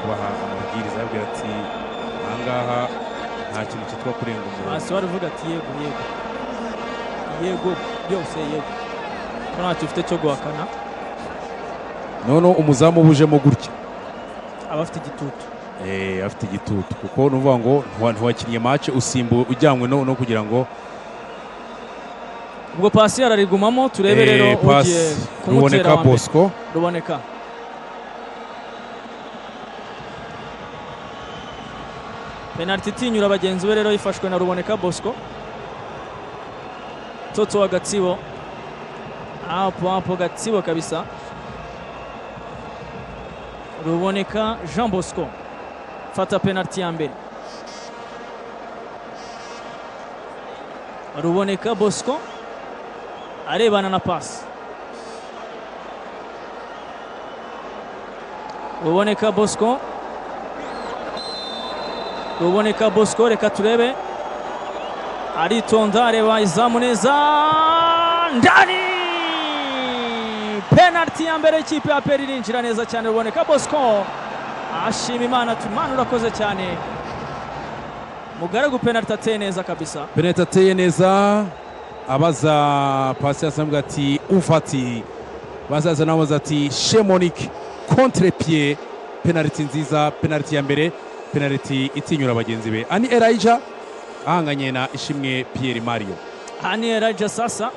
Kubaha amabwiriza, ababwira ati ahangaha nta kintu cyitwa kurenga umurongo. Hasi wari uvuga ati yego, yego, yego, byose yego, ko ntacyo ufite cyo guhakana. Noneho umuzamu ubujemo gutya aba afite igitutu. Afite igitutu, kuko ni ukuvuga ngo ntiwakinnye match, usimbu ujyanywe no kugira ngo Ubwo pasi ararigumamo, turebe rero Pasi ugiye kumutera Ruboneka wa mbere. Bosco. Ruboneka. Penaliti itinyura bagenzi be rero ifashwe na Ruboneka Bosco, Toto wa Gatsibo, hapo hapo Gatsibo kabisa. Ruboneka Jean Bosco fata penaliti ya mbere. Ruboneka Bosco arebana na pasi. Ruboneka Bosco, Ruboneka Bosco, reka turebe, aritonda, areba izamu neza, ndani! Penaliti ya mbere ikipe ya APR irinjira neza cyane. Ruboneka Bosco ashima Imana ati: "Imana urakoze cyane." Mugaragu, penaliti ateye neza kabisa. Penaliti ateye neza, abaza pasi, asamubwira ati ufati bazaza, nawe ati Shemonike contre-pied. Penaliti nziza, penaliti ya mbere, penaliti itinyura bagenzi be. Ani Elijah ahanganye na Ishimwe Pierre Mario. Ani Elijah sasa,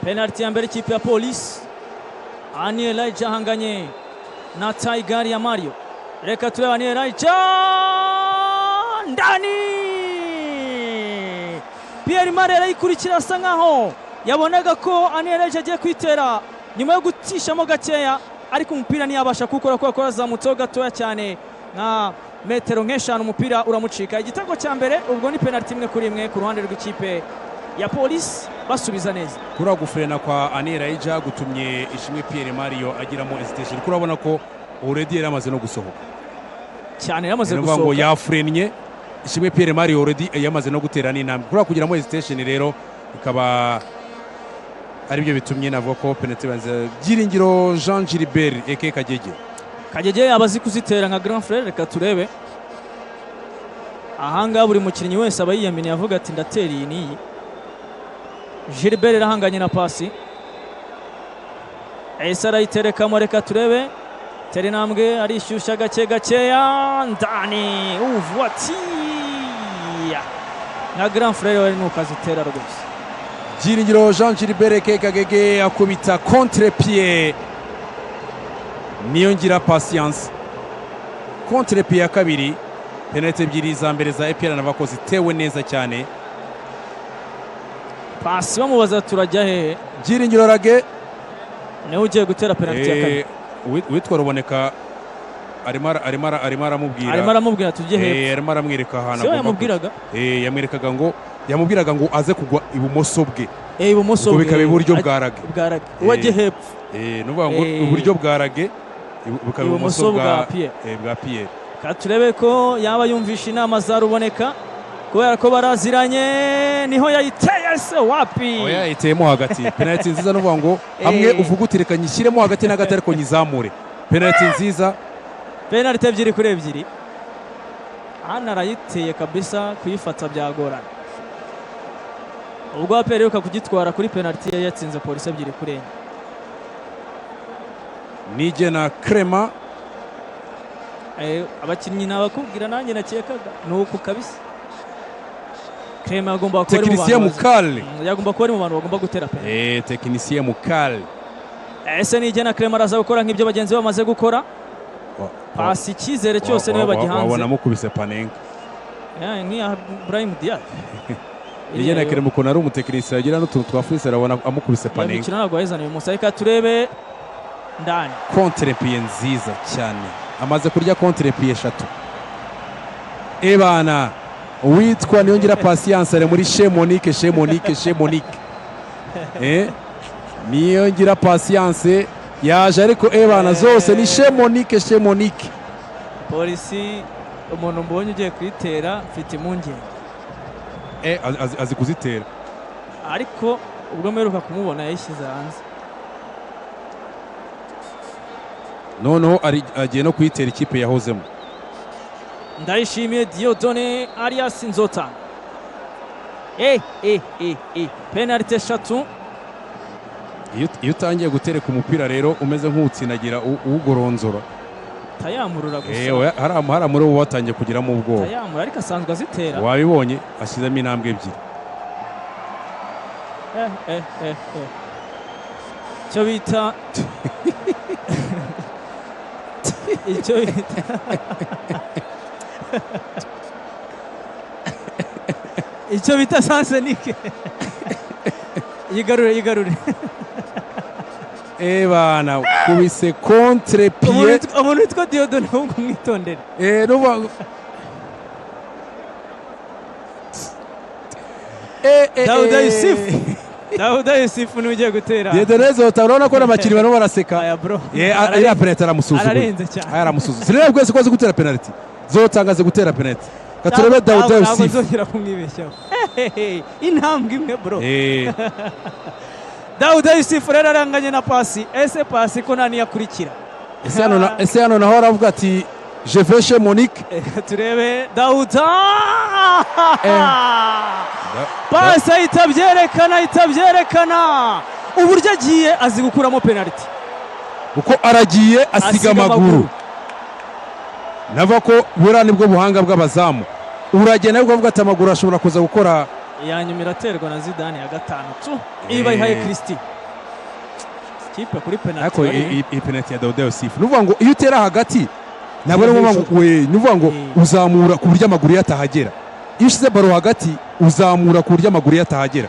penaliti ya mbere ikipe ya Polisi. Ani Elijah ahanganye na Tiger ya Mario. Reka turebe, Ani Elijah, ndani! Pierre Mario arayikurikira, asa nkaho yabonaga ko Ani Elijah agiye kwitera nyuma yo gutishamo gakeya, ariko umupira ntiyabasha kuwukora kubera ko yazamutseho gatoya cyane, nka metero nk'eshanu, umupira uramucika. Igitego cya mbere ubwo ni penaliti 1-1 ku ruhande rw'ikipe ya Polisi, basubiza neza. Kuriya gufrena kwa Ani Elijah gutumye Ishimwe Pierre Mario agiramo hesitation, kuko urabona ko already yari amaze no gusohoka. Cyane, yamaze Ni ukuvuga ngo gusohoka. Yafrennye, Ishimwe Pierre Mario already yamaze no gutera n'intambwe. Kuriya kugiramo hesitation rero bikaba aribyo bitumye navuga ko penaliti banza. Byiringiro Jean Gilbert eke Kagege. Kagege aba azi kuzitera nka grand frère. Reka turebe, ahangaha buri mukinnyi wese aba yiyaminiye, avuga ati ndatera iyi n'iyi. Gilbert arahanganye na pasi, ese arayiterekamo? Reka turebe, tera intambwe, arishyushya gake gakeya, ndani! Uvuati nka grand frère we nuko azitera rwose. Byiringiro Jean Gilbert eke Kagege akubita contre-pied, niyo ngira Patience, contre-pied ya kabiri. Penaliti ebyiri za mbere za APR navuga ko zitewe neza cyane. Pasi bamubaza turajya hehe? Byiringiro Rage. Niwe ugiye gutera penaliti ya kabiri. Uwitwa Ruboneka arimo aramubwira. Arimo aramubwira tujye hepfo. Arimo aramwereka ahantu Si we agomba yamubwiraga? kujya. Yamwerekaga ngo, yamubwiraga ngo aze kugwa ibumoso bwe. Ibumoso Ubwo bwe. bikaba iburyo bwa Rage. Bwa Rage, uwo ajye hepfo. Ni ukuvuga ngo iburyo bwa Rage bukaba ibumoso Ibumoso bwa Pierre. Bwa Pierre. Ka turebe ko yaba yumvisha inama za Ruboneka, kubera ko baraziranye. Niho yayiteye se? Wapi! Oya, yayiteyemo hagati. Penaliti nziza, ni ukuvuga ngo hamwe uvuga uti reka nyishyiremo hagati na hagati ariko nyizamure. Penaliti nziza. Penaliti 2-2, hano arayiteye kabisa, kuyifata byagorana. Ubwo APR iheruka kugitwara kuri penaliti yari yatsinze Polisi 2-4. Nigena Clement. Abakinnyi nabakubwira nanjye nakekaga ni uku kabisa. Clement agomba kuba ari mu Tekinisiye bantu mukale. Yagomba kuba ari mu bantu bagomba gutera penaliti. Tekinisiye mukale. Ese Nigena Clement araza gukora nk'ibyo bagenzi be bamaze gukora? Pasi icyizere cyose niwe bagihanze. Wabona amukubise panenka. Nk'iya Brahim Diaz. Nigena Clement ukuntu ari umutekinisiye, agira n'utuntu twa freestyle, abona amukubise Iyo panenka. mikino ntabwo wayizana uyu munsi. Reka turebe, ndani! Contre-pied nziza cyane, amaze kurya contre-pied eshatu. Ebana, uwitwa Niyongira Patience ari muri chez Monique, chez Monique, chez Monique. Niyongira Patience yaje, ariko ebana zose ni chez Monique, chez Monique. Polisi, umuntu mbonye ugiye kuyitera mfite impungenge. Azi kuzitera. Ariko ubwo mperuka kumubona yayishyize hanze. Noneho agiye no kuyitera ikipe yahozemo. Ndayishimiye Dieudonné alias Nzota. Penaliti 3. Iyo utangiye gutereka umupira rero umeze nk'uwutsinagira, uwugoronzora. Tayamurura gusa. Hari muri bo batangiye kugiramo ubwoba. Tayamura, ariko asanzwe azitera. Wabibonye, ashyizemo intambwe 2. Icyo bita icyo bita sansenike. Yigarure. Bana kubise contre pied. Umuntu witwa Dieudonné ahubwo mwitondere. Nuba Dauda Yusuf. Dauda Yusuf niwe ugiye gutera. Dieudonné Zota, urabona ko n'abakinnyi barimo baraseka. Aya bro. Iriya penalty aramusuzugura. Ararenze cyane. Aya aramusuzugura. Sinari bwese ko azi gutera penalty. Zota ngo azi gutera penalty. Katurebe Dauda Ntabwo Yusuf. nzongera kumwibeshyaho. Intambwe imwe bro. Dauda Yusuf rero aranganye na pasi. Ese pasi ko nta niyakurikira. Ese hano naho aravuga ati je vais chez Monique. Turebe Dauda. Pasi ahita abyerekana uburyo agiye azi gukuramo penaliti. Uko aragiye asiga amaguru. Nava ko buriya nibwo buhanga bw'abazamu. Uragenda ariko ukavuga ati amaguru ashobora kuza gukora. Iya nyuma iraterwa na Zidane ya 5 tu. Iba ihaye Christie. Kipe kuri penalty. Ariko iyi penalty ya Dauda Yusuf, nuvuga ngo iyo utera hagati ntabwo ari ngombwa ngo we, nuvuga ngo uzamura ku buryo amaguru yatahagera. Iyo ushyize baro hagati uzamura ku buryo amaguru yatahagera.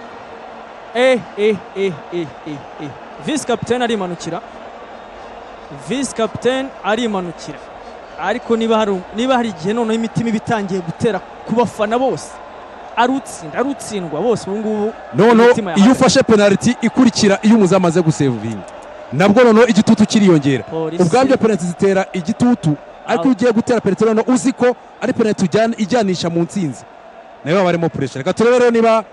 Vice capitaine arimanukira. Vice capitaine arimanukira. Ariko niba hari igihe noneho imitima iba itangiye gutera ku bafana bose, arutsinda arutsindwa bose ubu ngubu. Noneho iyo ufashe penalty ikurikira iyo umuzamu amaze gusevinga, nabwo noneho igitutu kiriyongera. Ubwabyo penalty zitera igitutu, ariko iyo ugiye gutera penalty noneho uzi ko ari penalty ijyanisha mu ntsinzi, nayo baba barimo pressure. Reka turebe rero niba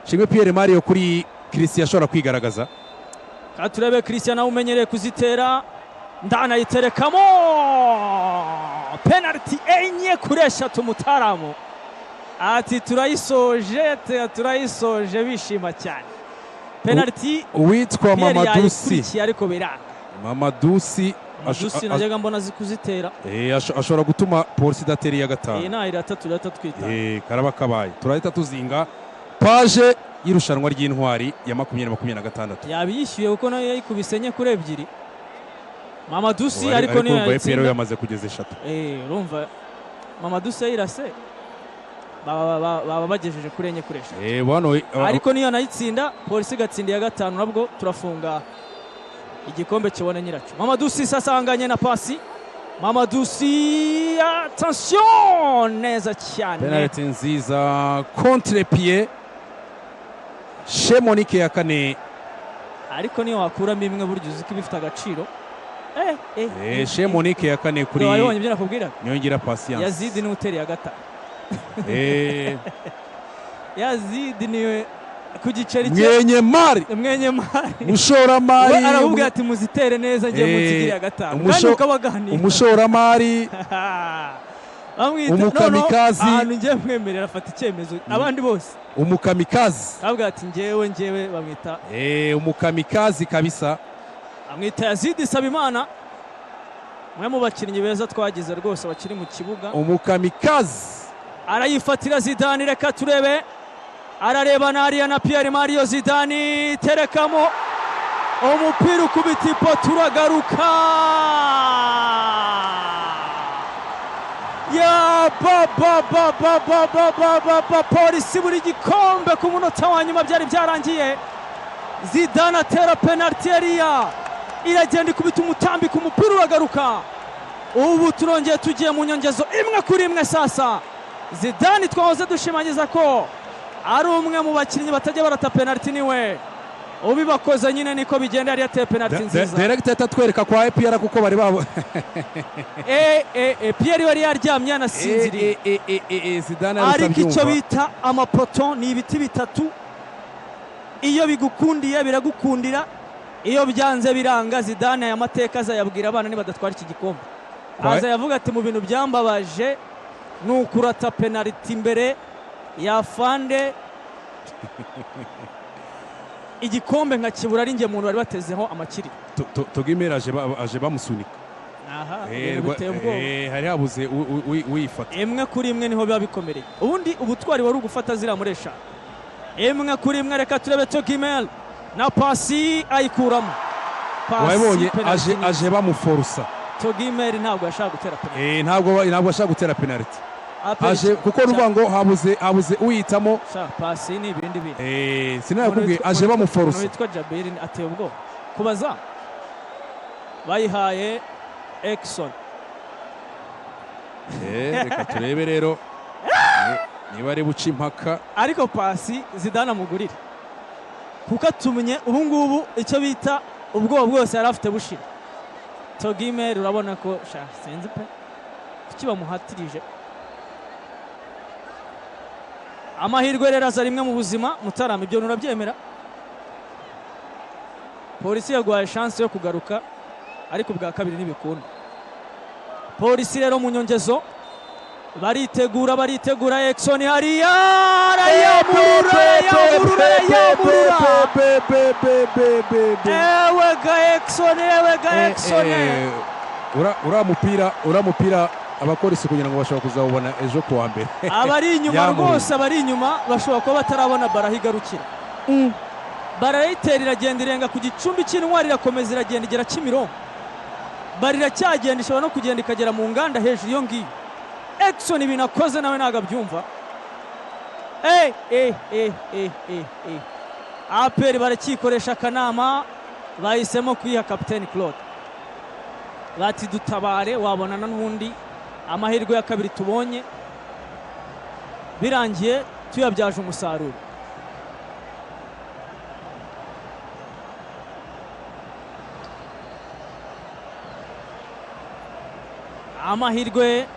Shimwe Pierre Mario kuri Christian ashobora kwigaragaza. Reka turebe Christian nawe umenyereye kuzitera, ndanayiterekamo penalty 4 kuri 3. Mutaramu ati turayisoje, turayisoje, bishima cyane. Penalty uwitwa Mamadusi ariko biranga. Mamadusi Madusi najyaga mbona azi kuzitera. Ashobora gutuma polisi idatera iya 5. Iyi ni irata turahita twita. Karaba kabaye, turahita tuzinga paje y'irushanwa ry'intwari ya 2026. Yabiyishyuye kuko nayo yayikubise 4 kuri 2 Mamadusi, ariko niyo yayitsinda yamaze kugeza 3. Urumva Mamadusi yayirase baba bagejeje kuri 4 kuri 3. Ariko niyo nayitsinda polisi igatsinda iya 5, nabwo turafunga igikombe kibone nyiracyo. Mamadusi sasa ahanganye na pasi. Mamadusi, attention, neza cyane. Penalty nziza, contre pied, chez Monique ya 4. Ariko niyo wakuramo imwe burya uzi ko ibifite agaciro. Chez Monique ya 4 kuri wabibonye ibyo nakubwira. Nyongera Patience. Yazidi niwe utera iya 5. Yazidi niwe ku giceri cye. Mwenye mari. Mwenye mari. Mushoramari. Aravuga ati muzitere neza ngiye munsigire ya 5. Kandi ukabaganira. Umushoramari. Umukamikazi. Ahantu ngiye mwemerera afata icyemezo abandi bose. Umukamikazi. Aravuga ati ngewe bamwita. Umukamikazi kabisa. Amwita Yazidi Sabimana. Umwe mu bakinnyi beza twagize rwose bakiri mu kibuga. Umukamikazi. Arayifatira Zidane, reka turebe. Ararebana hariya na Pierre Mario Zidane, terekamo umupira ukubita ipoto uragaruka. Ya ba ba ba ba ba ba ba ba ba, polisi buri gikombe ku munota wa nyuma byari byarangiye. Zidane atera penalty hariya, iragenda ikubita umutambiko, umupira uragaruka. Ubu turongeye tugiye mu nyongezo 1 kuri 1. Sasa Zidane twahoze dushimangiza ko ari umwe mu bakinnyi batajya barata penalty, niwe ubibakoze nyine, niko bigenda. Yari yateye penalty nziza. Director atatwereka kwa APR kuko bari babo. Pierre wari yaryamye yanasinziriye. Zidane ariko icyo bita amapoto ni ibiti bitatu, iyo bigukundiye biragukundira. Iyo byanze biranga, Zidane aya mateka azayabwira abana nibadatwara iki gikombe. Aza yavuga ati: "Mu bintu byambabaje ni ukurata penaliti imbere ya fande, igikombe nkakibura ari njye muntu bari batezeho amakiriro." Togimeri aje bamusunika. Aha, ibintu biteye ubwoba. Hari habuze uyifata. 1 kuri 1 niho biba bikomereye. Ubundi ubutwari wari ugufata ziriya muri eshanu, 1 kuri 1. Reka turebe Togimel na pasi ayikuramo. Pasi, Wabibonye? Penalty. Aje aje bamuforusa. Togimel ntabwo yashaka gutera penalty. Ntabwo ashaka gutera penaliti. APR Aje kuko nuvuga ngo habuze uyitamo. Sha, pasi ni ibindi bintu. Sinakubwiye, aje Umuntu bamuforusa. witwa Jabiri ateye ubwoba kubaza. Bayihaye Exxon. Reka turebe rero niba ari buca impaka. Ariko pasi Zidane amugurire, kuko atumye ubu ngubu icyo bita ubwoba bwose yari afite bushira. Togimeri urabona ko sha, sinzi pe kuki bamuhatirije. Amahirwe rero aza rimwe mu buzima, Mutarama, ibyo urabyemera? Polisi yaguhaye chance yo kugaruka, ariko ubwa kabiri ntibikunda. Polisi rero mu nyongezo baritegura, baritegura. Exxon hariya arayamurura, arayamurura, arayamurura! Ewe ga Exxon, ewe ga Exxon! Uriya mupira abakora isuku kugira ngo bashobora kuzawubona ejo kuwa mbere. Abari inyuma Yamuruye. Rwose abari inyuma bashobora kuba batarabona baro aho igarukira. Barayitera, iragenda, irenga ku gicumbi cy'intwari, irakomeza, iragenda, igera Kimironko. Baro iracyagenda, ishobora no kugenda ikagera mu nganda hejuru iyo ngiyo. Exxon ibintu akoze nawe ntabwo abyumva. Eh eh eh eh eh eh, APR baracyikoresha akanama, bahisemo kuyiha kapiteni Claude, bati: "Dutabare, wabonana n'ubundi amahirwe ya kabiri tubonye birangiye tuyabyaje umusaruro." Amahirwe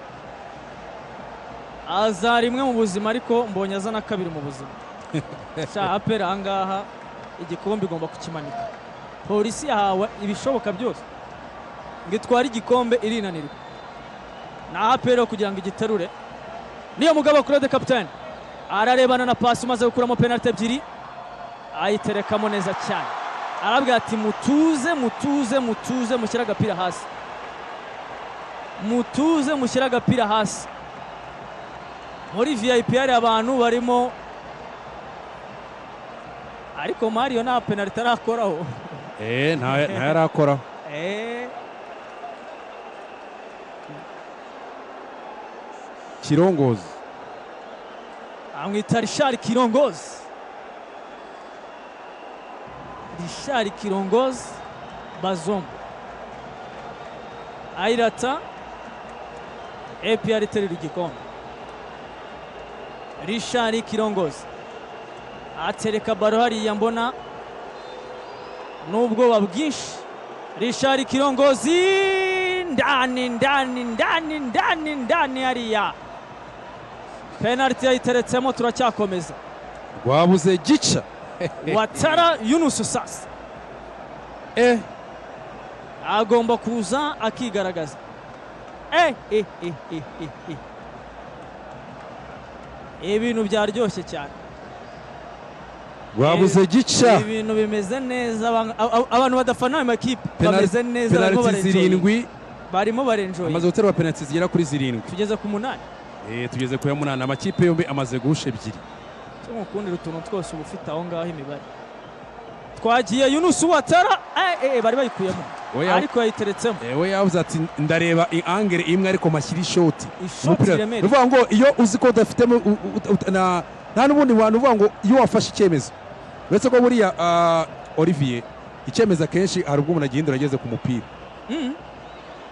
aza rimwe mu buzima, ariko mbonye aza na kabiri mu buzima. Sha, APR ahangaha igikombe igomba kukimanika. Polisi yahawe ibishoboka byose ngo itware igikombe, irinanirwa. Na APR kugira ngo igiterure. Niyo mugabo Claude kapitene ararebana na pasi, umaze gukuramo penaliti ebyiri, ayiterekamo neza cyane. Arabwira ati: "Mutuze, mutuze, mutuze, mushyire agapira hasi, mutuze, mushyire agapira hasi." Muri VIP hari abantu barimo, ariko Mario nta penaliti arakoraho. Nta yarakoraho. Kirongozi. Amwita Richard Kirongozi, Richard Kirongozi Bazombo ayirata. APR iterura igikombe. Richard Kirongozi atereka baro hariya, mbona n'ubwoba bwinshi. Richard Kirongozi, ndani, ndani, ndani, ndani, ndani hariya! Penaliti yayiteretsemo, turacyakomeza. Rwabuze gica. Watara Yunusu sasa agomba kuza akigaragaza. Eh, eh, eh, eh, eh. Ibintu byaryoshye cyane. Rwabuze gica. Ibintu bimeze neza. Abantu badafana ayo makipe bameze neza, barimo Penaliti barenjoye. 7. Barimo barenjoye. Amaze guterwa penaliti zigera kuri 7. Tugeze ku munani. Tugeze ku ya munani, amakipe yombi amaze guhusha ebyiri. Cyo mukundira utuntu twose uba ufite aho ngaho imibare. Twagiye, Yunusu Watara, bari bayikuyemo. Oya. Ariko yayiteretsemo. We yavuze ati: "Ndareba angle imwe, ariko mashyira ishoti." Ishoti Umupira riremereye. Ni ukuvuga ngo iyo uzi ko udafitemo nta n'ubundi bantu, uvuga ngo iyo wafashe icyemezo, uretse ko buriya Olivier, icyemezo akenshi hari ubwo umuntu agihindura ageze ku mupira.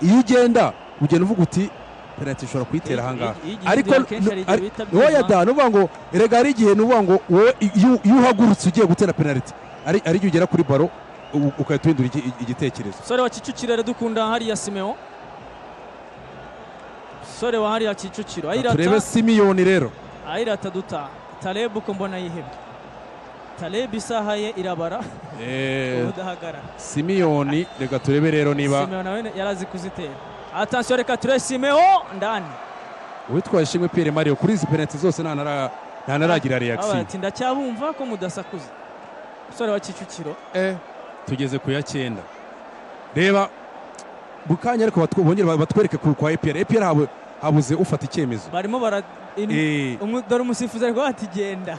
Iyo ugenda ugenda uvuga uti: "Penaliti ushobora kuyitera ahangaha." Iyo igihinduye Ariko akenshi hari igihe bihita oya byuma. Da, ni ukuvuga ngo erega hari igihe, ni ukuvuga ngo wowe iyo uhagurutse ugiye gutera penaliti, ari igihe ugera kuri baro ugahita uhindura igitekerezo. Musore wa Kicukiro aradukunda hariya, Simeo, musore wa hariya Kicukiro. Turebe. Ayirata. Simiyoni rero. Ayirata duta Taleb, uko mbona yihebye Taleb, isaha ye irabara. Udahagarara. Simiyoni, reka turebe rero niba Simeo nawe yarazi kuzitera. Attention, reka turebe Simeo ndani. Uwitwa Ishimwe Pierre Mario kuri izi penalty zose ntanaragira reaction. Ati ndacyabumva ko mudasakuza. Umusore wa Kicukiro. Tugeze ku ya 9. Reba bukanya, ariko bongere batwereke kwa APR. APR habuze ufata icyemezo. Barimo bara dore umusifuzi ari kuvuga ati genda.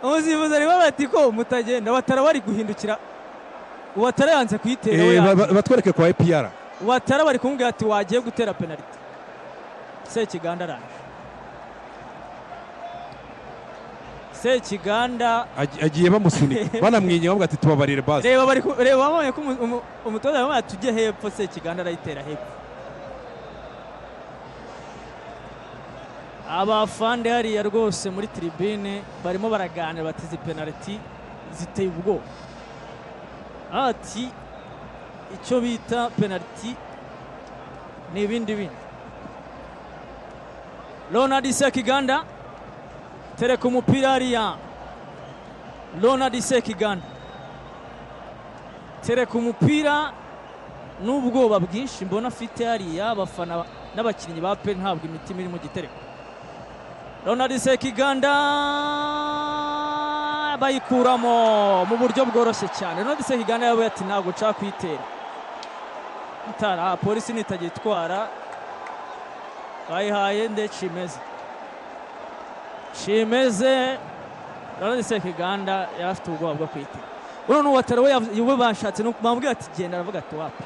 Umusifuzi ari kuvuga ati ko mutagenda. Watara bari guhindukira. Watara yanze kuyitera, we yanze. Batwereke kwa APR. Watara bari kumubwira ati wagiye gutera penalty. Sekiganda araje. Sekiganda agiye bamusunika, banamwinginga, bavuga ati tubabarire basi. Reba, bari reba, babonye ko umutoza yamubwiye ati tujye hepfo. Sekiganda arayitera hepfo. Abafande hariya rwose muri tribune barimo baraganira bati izi penalty ziteye ubwoba. Ati icyo bita penalty ni ibindi bindi. Ronald Sekiganda tereka umupira hariya. Ronald Sekiganda tereka umupira n'ubwoba bwinshi mbona afite hariya. Abafana n'abakinnyi ba APR ntabwo imitima iri mu gitereko. Ronald Sekiganda bayikuramo mu buryo bworoshye cyane. Ronald Sekiganda yabaye ati ntabwo nshaka kuyitera. Mutara polisi nitagitwara bayihaye nde? Chimeze. Chimeze. Ronald Sekiganda yari afite ubwoba bwo kuyitera. Uno ni Watara, we bashatse no bamubwira ati genda, aravuga ati wapi.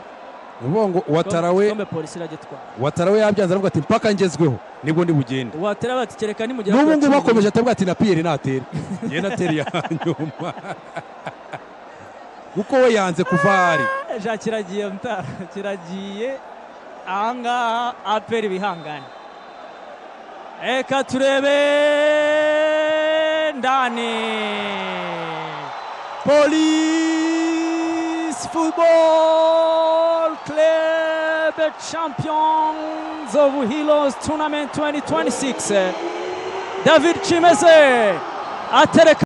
Ni ukuvuga ngo Watara we Igikombe polisi iragitwara. Watara we yabyanze, aravuga ati mpaka ngezweho nibwo ndi bugende. Watara bati kereka nimugera N'ubu ku ngubu 12. Bakomeje atavuga ati na Pierre natera, njye natera iya nyuma, kuko we yanze kuva ahari. Ja, kiragiye mutara, kiragiye ahangaha. APR bihangane. Reka turebe ndani. Police Football Club, champions of Heroes Tournament 2026. David Chimeze atereka.